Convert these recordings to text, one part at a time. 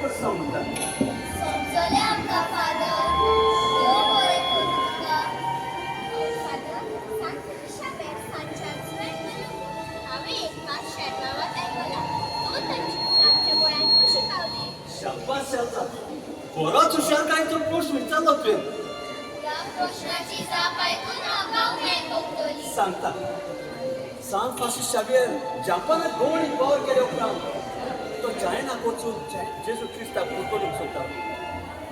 क्रिस्तांव म्हणटात. समजलें आमकां फादर. देव बरें करूं तुका. फादर, सांत शाव्येर सांच्याचो हांवें एक मात शेरमांवांत आयकलां. तो तांची कूड आमच्या गोंयांत कशी पावली? शाबास शेल्सा, बरोच हुशारकायेचो प्रस्न विचारलो तुवें. ह्या प्रश्नाची जाप आयकून म्हाका उमेद भोगतली. सांगता. सांत फ्रांसीस शावियर जापानाक भोंवडी वावर केल्या उपरांत तो चायनाक वचून जेजू क्रिस्ताक परगटूंक सोदता,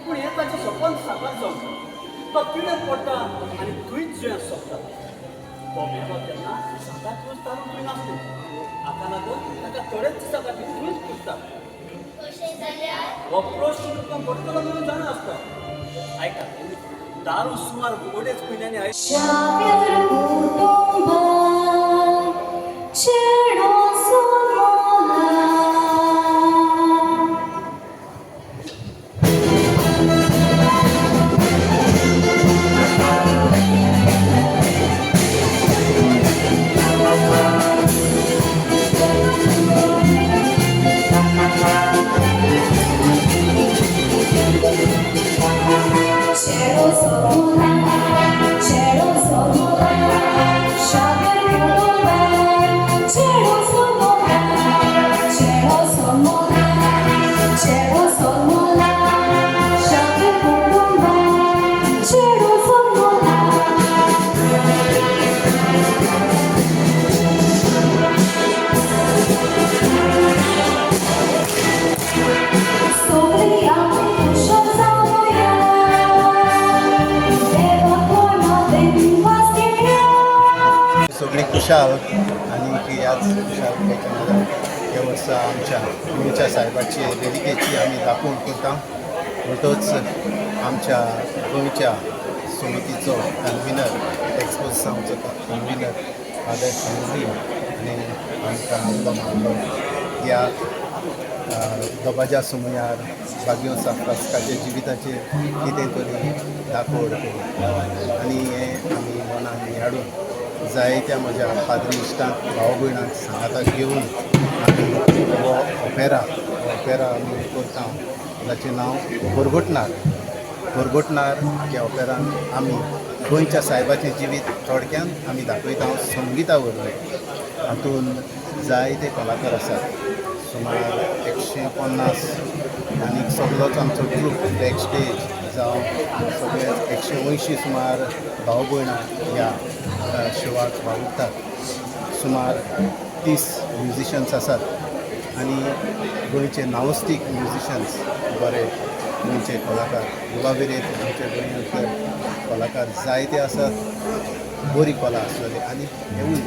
पूण हें ताचें सपन साकार जावंक तो पिड्यार पडटा आनी थंयच जुंयात सोंपता. तो मेलो तेन्ना सांताक्रूज तारून थंय नासलें. हाका लागून ताका थोडेच दिसां खातीर थंयच पुजतात. तशें जाल्यार हो प्रश्न तुमकां पडटलो म्हणून जाणा आसता. आयका, दारू सुमार 2.5 म्हयन्यांनी आयली. शाव्यर कुटुंबान चेडो सोमोला. चेडो सोमोला, चेडो सोमोला, शाव्यर कुटुंबान चेडो सोमोला, चेडो सोमोला, चेडो सोमोला, शाव्यर कुटुंबान चेडो सोमोला. सगळीं आमी खुशाल जावया, देवा कोणा देवास दिवया. सगळीं खुशाल आनी ह्याच खुशालकायेच्या नादान ह्या वर्सा आमच्या गोंयच्या सायबाची रेलिकेची आमी दाखोवण करता. म्हणटच आमच्या गोंयच्या समितीचो कन्विनर, एक्सपोजिसांवचो कन्विनर फादर हेनरी आनी आमकां उलो मारलो. ह्या दबाज्या समयार बागियो फ्रांसिस्काच्या जिविताचेर कितें तरी दाखोवण करूं आनी हें आमी मनान हाडून जायत्या म्हज्या पाद्री इश्टांक, भाव भयणांक सांगाताक घेवन आमी हो ओपेरा आमी करता, जाचें नांव परगटनार. परगटनार ह्या ओपेरान आमी गोंयच्या सायबाचें जिवीत थोडक्यान आमी दाखयता संगिता वरवीं. हातूंत जायते कलाकार आसात, सुमार 150, आनी सगळोच आमचो ग्रूप बॅक स्टेज जावं सगळे 180 सुमार भाव भयणां ह्या शोवाक वावुरतात. सुमार 30 म्युजिशन्स आसात आनी गोंयचे नांवास्तीक म्युजिशन्स, बरे गोंयचे कलाकार. युवा विरेत आमच्या गोंयांत तर कलाकार जायते आसात, बरी कला आसलेली आनी हेवूय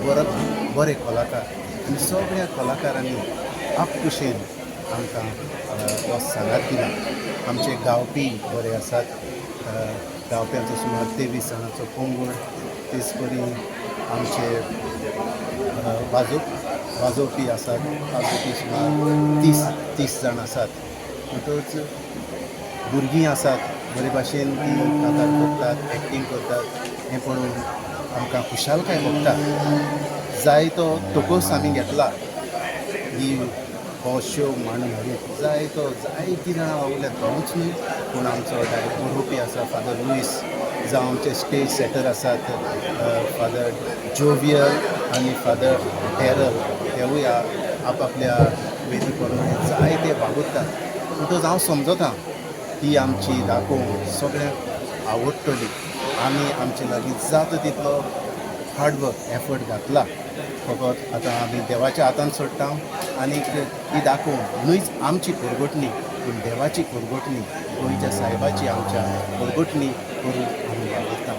बरो बरे कलाकार. आनी सगळ्या कलाकारांनी आपखुशेन आमकां हो सांगात दिला. आमचे गावपी बरे आसात. गावप्यांचो सुमार 23 जाणांचो पंगड. तेच परी आमचे वाजोवपी आसात. वाजोवपी सुमार 30 जाण आसात. म्हणटकच भुरगीं आसात, बरे भाशेन ती कांतार करतात, एक्टींग करतात. हें पळोवन आमकां खुशालकाय भोगता. जायतो तोकोस आमी घेतला ही हो शो मांडून हाडूंक. जायतो जायतीं जाणां वावुरल्यात, हांवूच न्हय, पूण आमचो डायरेक्ट बरोवपी आसा फादर लुईस, जावं आमचे स्टेज सेटर आसात फादर जोवियल आनी फादर डॅरल, हेवूय आपआपल्या वेदी प्रमाणे जायते वावुरतात. म्हणटकच हांव समजता ही आमची दाखोवण सगळ्यांक आवडटली. आमी आमचे लागीं जाता तितलो हार्डवर्क, एफर्ट घातला. फकत आतां आमी देवाच्या हातान सोडटा आनीक ही दाखोवण न्हयच आमची परगटणी, पूण देवाची परगटणी, गोंयच्या सायबाची आमच्या परगटणी करून आमी वावुरता.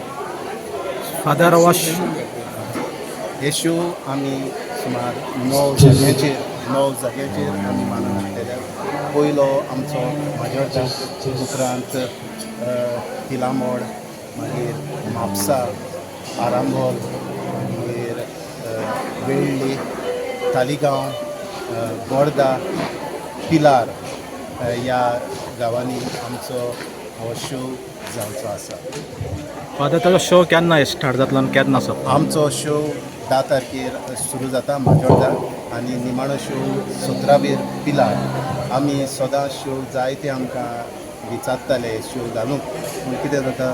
फादर वॉश हे शो आमी सुमार 9 जाग्याचेर आमी मानून हाडलेले. पयलो आमचो माजोर्डा, उपरांत तिलामोड, मागीर म्हापसा, आरांबोल, मागीर वेळ्ळी, तालिगांव, बोर्दा, पिलार ह्या गांवांनी आमचो हो शो जावचो आसा. फादर, ताजो शो केन्ना स्टार्ट जातलो आनी केन्ना सोंपता? आमचो शो 10 तारखेर सुरू जाता माजोड्डा आनी निमाणो शो 17वेर पिलार. आमी सदां शो जायते आमकां विचारताले शो घालूंक, पूण कितें जाता,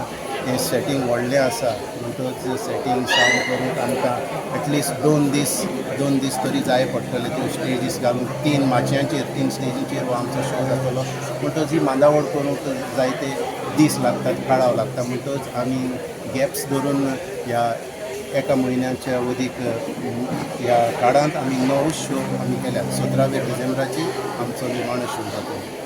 हें सेटींग व्हडलें आसा म्हणटच सेटींग सावंड करूंक आमकां एटलिस्ट 2 दीस तरी जाय पडटले त्यो स्टेजीस घालूंक. तीन माचयांचेर, तीन स्टेजींचेर हो आमचो शो जातलो, म्हणटच ही मांदावळ करूंक जायते दीस लागतात, काळाव लागता. म्हणटच आमी गॅप्स धरून ह्या एका म्हयन्याच्या अदीक ह्या काळांत आमी 9 शो आमी केल्यात. 17 डिसेंबराची आमचो निमाणो शो जातलो.